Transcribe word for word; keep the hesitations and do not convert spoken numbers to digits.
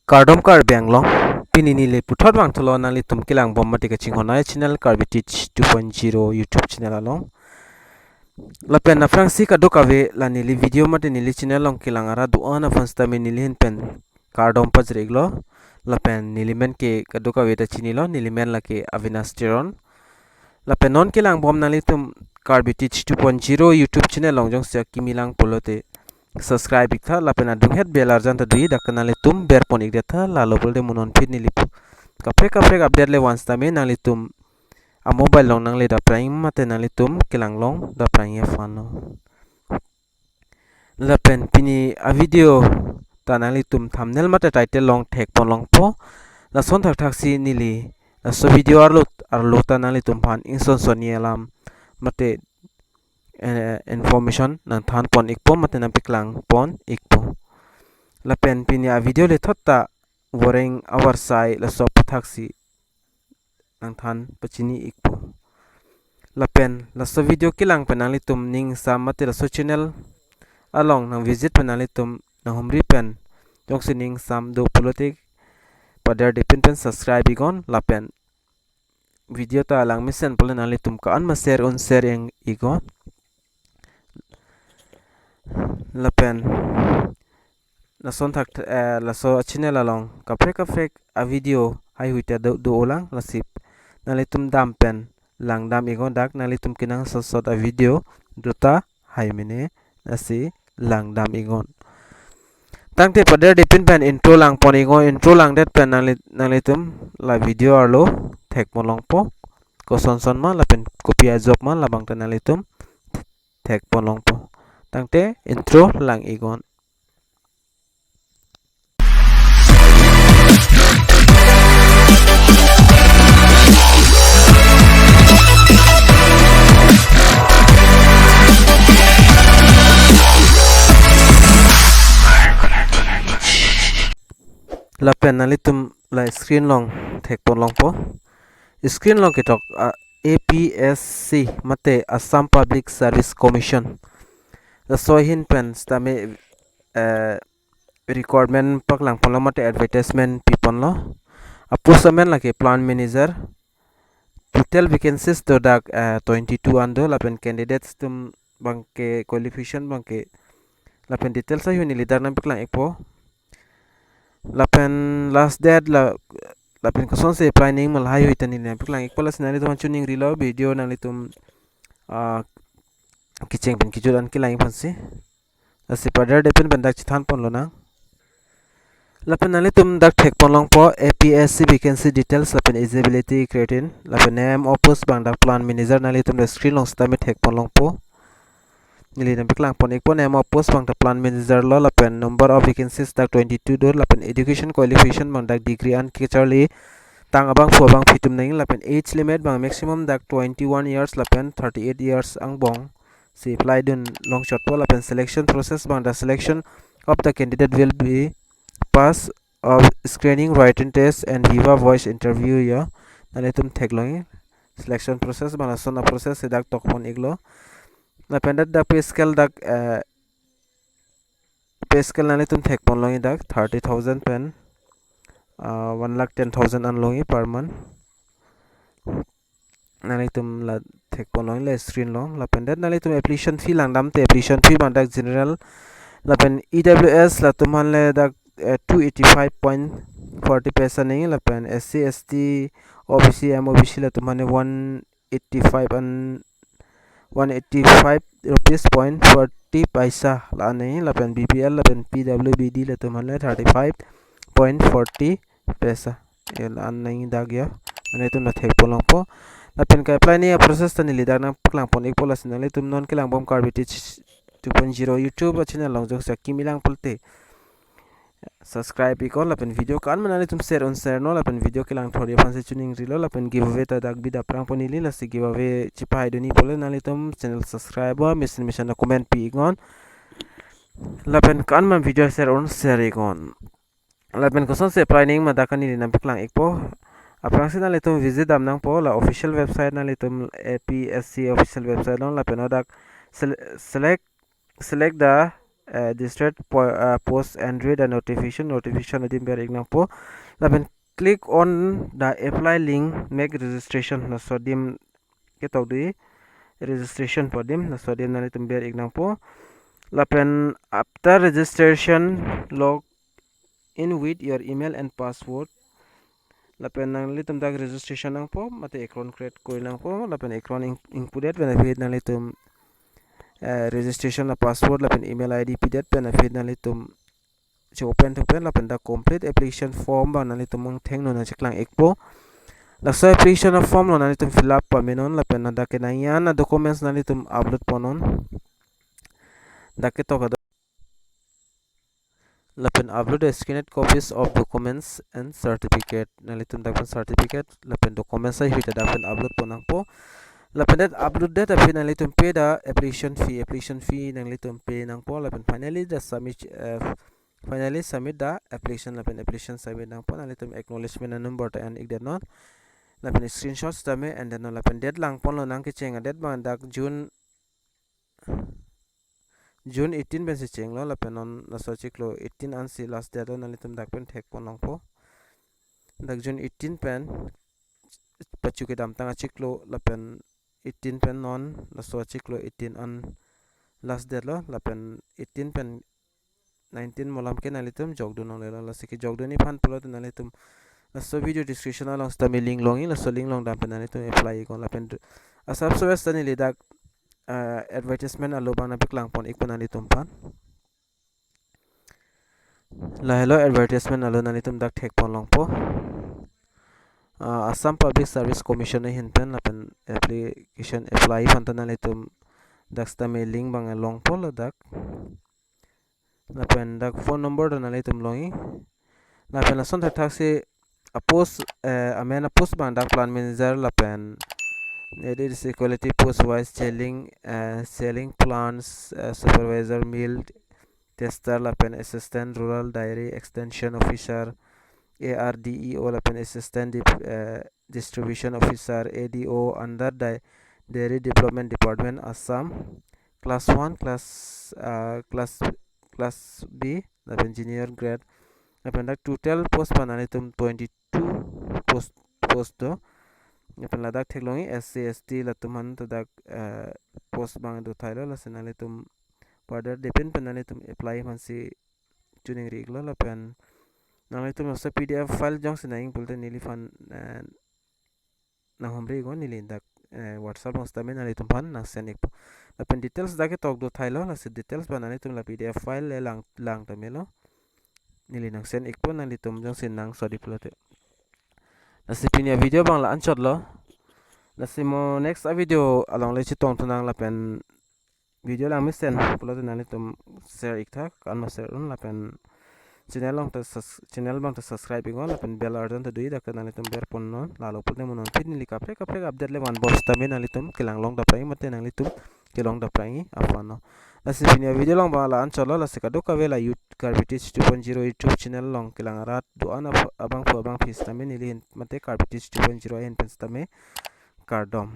Kardom Karbi Anglong, pini neli puthot vangthulo nanglitum kelangbom mate kachinghon ai channel Karbi Teach two point zero YouTube channel along. Lapen aphrangsi kadokave la neli video mate neli channel along kelang arat do-an aphan sitame neli ahin pen kardom pajir-iklo. Lapen neli men ke kadokave ta chinilo, neli men lake Avinash Teron. Lapen non kelangbom nanglitum Karbi Teach two point zero YouTube channel along jongsi akimi lang pulote subscribe-iktha, lapen adunghet bell arjan ta do-ik, dak nanglitum berpon-ikdet tha, lalo pulote mo non aphi neli pu kaprek kaprek update le van sitame nanglitum a mobile along nangle daprang mate nanglitum kelang along daprang aphanlo. Lapen pini a video ta nanglitum thumbnail mate title along thekpon longpo. Lason thakthaksi neli laso video arlo arlo ta nanglitum aphan ingson sonni alam mate, eh, information nangthanpon-ikpo mate nangpaklangpon-ikpo. Lapen pini a video le thot ta voreng avarsai laso aphuthaksi nangthan pachini-ikpo. Lapen laso video kelang pen nanglitum ning ingsam mate laso channel along nang visit pen nanglitum nanghumri pen jongsi ning ingsam do pulote paderdepin pen subscribe-iknon, lapen video ta lang mesen pule nanglitum ko-an ma share un share-ing-iknon. Lapen lason thak, eh, laso channel along kaprek kaprek a video heihui ta do, do-olang, lasi nanglitum dam pen langdam-iknon, dak nanglitum kenangsot sot a video do ta hai mene, lasi langdam-iknon. Tangte paderdepin pen intro langpon-iknon, intro langdet pen nangli, nanglitum la video arlo thekpon longpo. Kosonson ma lapen kopi ajok ma labang ta nanglitum thekpon longpo. Tangte intro lang-iknon. Lapen nanglitum la screen along thekpon longpo. Screen along ketok, ah, A P S C mate Assam Public Service Commission. Laso ahin pen sitame, eh, requirement paklangponlo mate advertisement piponlo. A post amen lake plant manager. Total vacancies do dak, eh, twenty-two an do, lapen candidates atum abangke qualification abangke, lapen details heihui neli dak nangpaklang-ikpo. Lapen last date la, lapen kosonsi apply nangji ma heihui ta neli nangpaklang-ikpo, lasi nanglitum aphan choningrilo video nanglitum, ah, kecheng pen kejut an kelang aphansi. Lasi paderdepin pen dak chethanpon lonang. Lapen nanglitum dak thekpon longpo A P S C vacancy details lapen eligibility criteria, lapen name of post abang dak plant manager, nanglitum dak screen along sitame thekpon longpo. Neli nangpaklangpon-ikpo, name of post abang dak plant manager lo, lapen number of vacancies dak twenty-two do, lapen education qualification abang dak degree an kacharli tang abangphu abangphi atum nangji, lapen age limit abang maximum dak twenty-one years lapen thirty-eight years angbong si apply dun longchotpo, lapen selection process abang dak selection of the candidate will be pass of screening, written test and viva voce interview ya. Nanglitum theklongji selection process abang, lason a process si dak tokpon-iklo. Lapen dak dak pay scale dak, eh, pay scale nanglitum thekpon longji dak thirty thousand pen, ah, one lakh ten thousand an longji per month. Nanglitum la thekpon longji la screen along. Lapen dak nanglitum application fee langdamte, application fee abang dak general lapen E W S latum aphan le dak, eh, two eighty-five point forty paisa nangji, lapen S C, S T, O B C, M O B C latum aphan le one eighty-five an, one eighty-five rupees point forty paisa la-an nangji, lapen B P L lapen P W B D latum aphan le thirty-five point forty paisa la-an nangji dak ya. Nanglitum la thekpon longpo. Lapen ka-apply nangji a process ta neli dak nangpaklangpon-ikpo, lasi nanglitum non kelangbom Karbi Teach two point zero YouTube channel along jongsi akimi lang pulote subscribe-iknon, lapen video ko-an ma nanglitum share un share-non, lapen video kelang thori aphansi choningrilo, lapen giveaway ta dak bida prangpon neli, lasi giveaway chepahai dunji pule nanglitum channel subscribe-o, mesen mesen a comment pi-iknon. Lapen ko-an ma video share un share-iknon. Lapen kosonsi apply nangji ma dak neli nangpaklang-ikpo. Aphrangsi nanglitum visit dam nangpo la official website, nanglitum A P S C official website along, lapen hadak sel-, select, select the uh, district po- uh, post entry the notification, notification adim ber-ik nangpo. Lapen click on the apply link, make registration, laso adim ketok di, registration pu adim, laso adim nanglitum ber-ik nangpo. Lapen after registration, log in with your email and password. Lapen nanglitum dak registration nangpo, mate account create kori nangpo, lapen account ing- ingpudet pen aphi nanglitum, eh, registration la password lapen email I D pidet pen aphi nanglitum che-open thek pen lapen dak complete application form abang nanglitum angthengno nangcheklang-ikpo. Laso application form lo nanglitum fill up pamenon lapen dak kenangji an a-documents nanglitum upload ponnon. Dak ketok a-doc- lapen upload the scanned copies of documents and certificate. Nanglitum dak pen certificate lapen documents ahut ta dak pen upload pon nangpo. Lapen det upload det aphi nanglitum pay the application fee, application fee nanglitum pay nangpo. Lapen finally the submit, eh, finally submit the application, lapen application submit nangpo. Nanglitum acknowledgement a-number ta en-ikdet non. Lapen screenshot sitame en-det non, lapen date langponlo nangkecheng a-date abang dak June, June eighteen pensi chenglo, lapen non laso achiklo eighteen ansi last date lo, nanglitum dak pen thekpon longpo. Dak June eighteen pen pachu kedamtang achiklo, lapen eighteen pen non laso achiklo eighteen an last date lo, lapen eighteen pen nineteen malom ke nanglitum jokdun longlelo. Lasi kejokdun aphan pulote nanglitum laso video description along sitame link longji, laso link along dam pen nanglitum apply-iknon. Lapen asapso esta neli dak, eh, advertisement alo abang nangpaklang pon-ikpo nanglitum aphan. Lahelo advertisement alo, nanglitum dak thekpon longpo. Ah, Assam Public Service Commission ahin pen lapen application apply aphan ta nanglitum dak sitame link abang longpo ladak. Lapen dak phone number ta nanglitum longji. Lapen lason thakthak si a-post, eh, amen a-post abang dak plant manager lapen it is equality post wise selling, eh, selling plants, eh, supervisor, meal tester lapen assistant rural dairy extension officer, A R D E O lapen assistant dip- eh, distribution officer, A D O under the dairy development department, Assam, class one, class, ah, class, class B lapen junior grade. Lapen dak total post abang nanglitum twenty-two post, post do. Lapen ladak theklongji S C S T latum aphan ta dak, eh, post abang do thailo, lasi nanglitum further depend pen nanglitum apply aphansi choningri-iklo. Lapen nanglitum laso P D F file jongsi nangji pulote neliphan, eh, nanghumri-iknon, neli dak, eh, WhatsApp along sitame nanglitum aphan nangsend-ikpo. Lapen details dak ketok do thailo, lasi details abang nanglitum la P D F file le lang, lang ta melo. Neli nangsend-ikpo, nanglitum jongsi nangsot-ik pulote. Lasi pini a-video abang la-anchotlo. Lasi mo next a-video along le chetongthunang, lapen video langmesen pulote nanglitum share-iktha, kan ma share-un, lapen channel along ta sus- channel abang ta subscribe-iknon, lapen bell ardon ta do-ik, dak ta nanglitum berponnon, lalo pulote mo non phit neli kaprek kaprek update le vanbom sitame nanglitum kelang longdaplang-ik mate nanglitum kelongdaplang-ik aphanlo. Lasi pini a-video along abang la-anchotlo, lasi kadokave la YouTube, Karbi Teach two point zero YouTube channel along kelang arat do-an ap- abangphu abangphi sitame neli ahin mate Karbi Teach two point zero ahin pen sitame kardom.